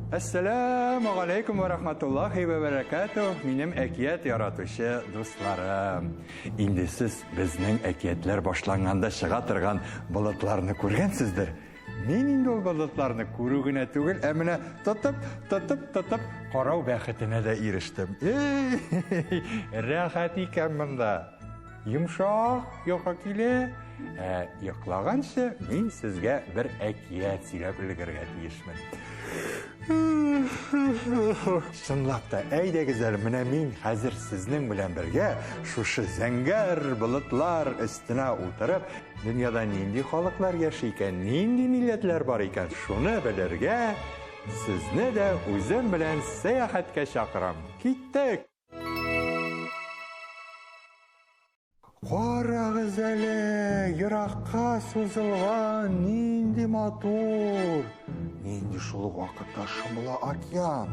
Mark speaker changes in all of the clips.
Speaker 1: Әссәләмү галәйкүм вә рахматуллахи вә бәрәкәтүһ, минем әкият яратучы дусларым. Инде сез безнең әкиятләр башланганда чыга торган болытларны күргәнсездер. Мин инде ул болытларны күрү генә түгел, ә менә тотып, тотып, тотып карау бәхетенә дә ирештем. Эй, рәхәт икән монда. Йомшак йокы килә. Ә йоклаганчы мин сезгә бер әкият сөйләп өлгерергә тиешмен. Чынлап та, әйдәгез әле, менә мин хәзер сезнең белән бергә шушы зәңгәр болытлар өстенә утырып, дөньяда нинди халыклар яши икән, нинди милләтләр бар икән, шуны белергә сезне дә үзем белән сәяхәткә чакырам. Киттек! Карагыз әле, еракка сузылган нинди матур, нинди шул ук вакытта шомлы океан.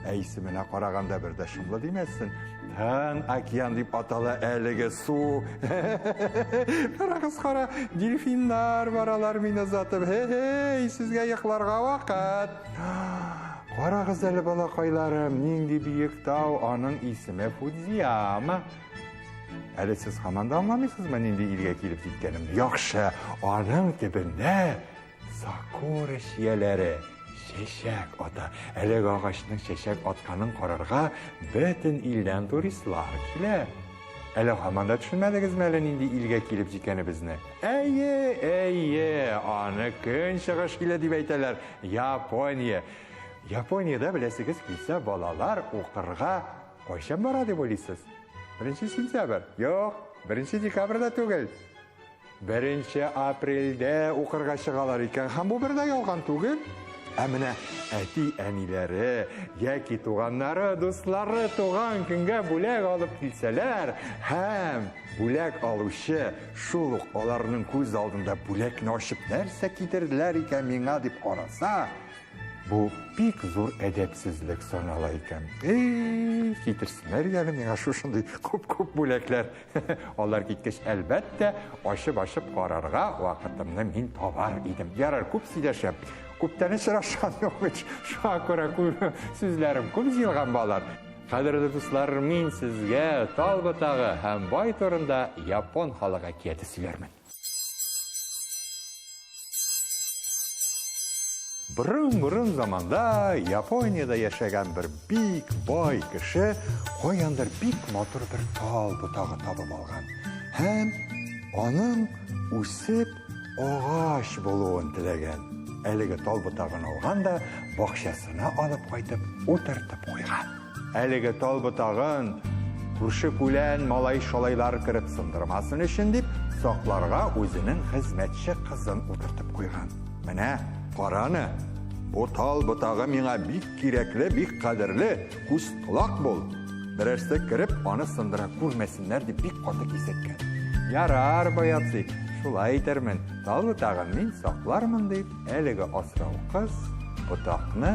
Speaker 1: Ә исеменә караганда бер дә шомлы димәссең. Тын океан дип атала әлеге су. Карагыз, кара, дельфиннар баралар мине озатып. Хе-хей, сезгә йокларга вакыт. Карагыз әле, балакайларым, нинди биек тау, аның исеме Фудзияма. Әле сез һаман да аңламыйсызмы, нинди илгә килеп җиткәнемне? Яхшы, аның төбендә сакура чияләре чәчәк ата. Әлеге агачның чәчәк атканын карарга бөтен илдән туристлар килә. Әле һаман да төшенмәдегезме әле нинди илгә килеп җиткәнебезне? Әйе, әйе, аны Көнчыгыш иле дип әйтәләр. Япония. Япониядә беләсегез килсә, балалар укырга кайчан бара дип уйлыйсыз? Беренче сентябрь. Юк, беренче декабрь дә түгел. Беренче апрельдә укырга чыгалар икән. Һәм бу бер дә ялган түгел. Ә менә әти-әниләре яки туганнары, дуслары туган көнгә бүләк алып килсәләр һәм бүләк алучы шул ук аларның күз алдында бүләкне ачып нәрсә китерделәр икән миңа дип караса, бу бик зур әдәпсезлек санала икән. Эй, китерсеннәр әле миңа шушындый күп-күп бүләкләр. Алар киткәч, әлбәттә, ачып-ачып карарга вакытымны мин табар идем. Ярар, күп сөйләшәм. Күптән очрашкан юк бит. Шуңа күрә күп сүзләрем күп җыелган балалар. Кадерле дуслар, мин сезгә тал ботагы һәм бай турында япон халык әкияте сөйләрмен. Борын-борын заманда Япониядә яшәгән бер бик бай кеше каяндыр бик матур бер тал ботагы табып алган һәм аның үсеп агач булуын теләгән. Әлеге тал ботагын алган да бакчасына алып кайтып утыртып куйган. Әлеге тал ботагын күрше-күлән малай-шалайлар кереп сындырмасын өчен дип, сакларга үзенең хезмәтче кызын утыртып куйган. Менә, караны, бу тал ботагы миңа бик кирәкле, бик кадерле, күз-колак бул. Берәрсе кереп, аны сындыра күрмәсеннәр дип бик каты кисәткән. Ярар, баяци, шулай итәрмен, тал ботагын мин саклармын дип, Әлеге асрау кыз ботакны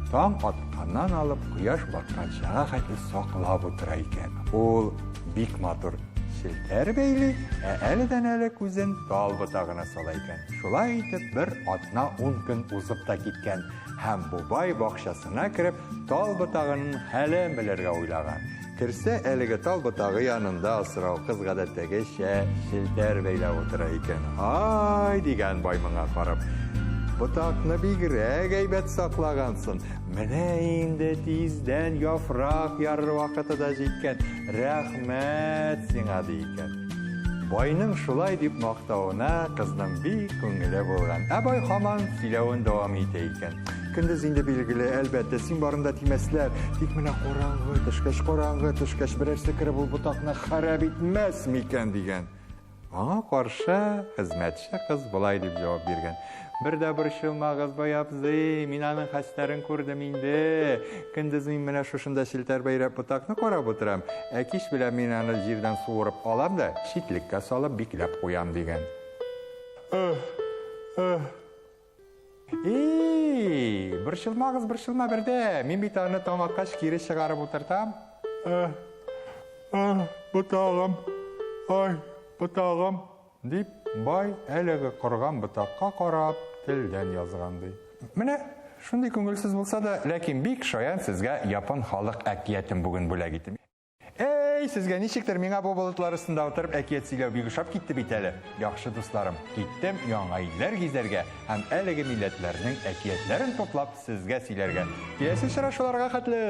Speaker 1: таң атканнан алып кояш батканчага хәтле саклап утыра икән. Ул бик матур челтәр бәйли, ә әледән-әле күзен тал ботагына сала икән. Шулай итеп бер атна ун көн узып та киткән һәм бубай бакчасына кереп тал ботагының хәлен белергә уйлаган. Керсә, әлеге тал ботагы янында асрау кыз гадәттәгечә челтәр бәйләп утыра икән. Һай, дигән бай моңа карап. Ботакны бигрәк әйбәт саклагансың. Менә инде тиздән яфрак ярыр вакыты да җиткән. Рәхмәт сиңа, ди икән. Байның шулай дип мактавына кызның бик күңеле булган. Ә бай һаман сөйләвен дәвам итә икән. Көндез инде билгеле, әлбәттә, син барында тимәсләр. Тик менә караңгы төшкәч, караңгы төшкәч, берәрсе кереп ул ботакны харап итмәс микән дигән. Аңа каршы хезмәтче кыз болай дип җавап биргән. Бер дә борчылмагыз, бай абзый, мин аның хәстәрен күрдем инде. Көндез мин менә шушында челтәр бәйрәп ботакны карап утырам, ә кич белән мин аны җирдән суырып алам да читлеккә салып бикләп куям, дигән. И, борчылмагыз, борчылма бердә. Мин бит аны таң аткач кире чыгарып утыртам. Э, э, ботагым, ай, ботагым, дип, бай әлеге корган ботакка карап телдән язган ди. Менә Шундый күңелсез булса да, ләкин бик шаян сезгә япон халык әкиятен бүген бүләк иттем. Эй, сезгә ничектер миңа бу болытлар өстендә утырып әкият сөйләү бик ошап китте бит әле. Яхшы дусларым, киттем яңа илләр гизәргә һәм әлеге милләтләрнең әкиятләрен туплап сезгә сөйләргә. Киләсе очрашуларга хәтле!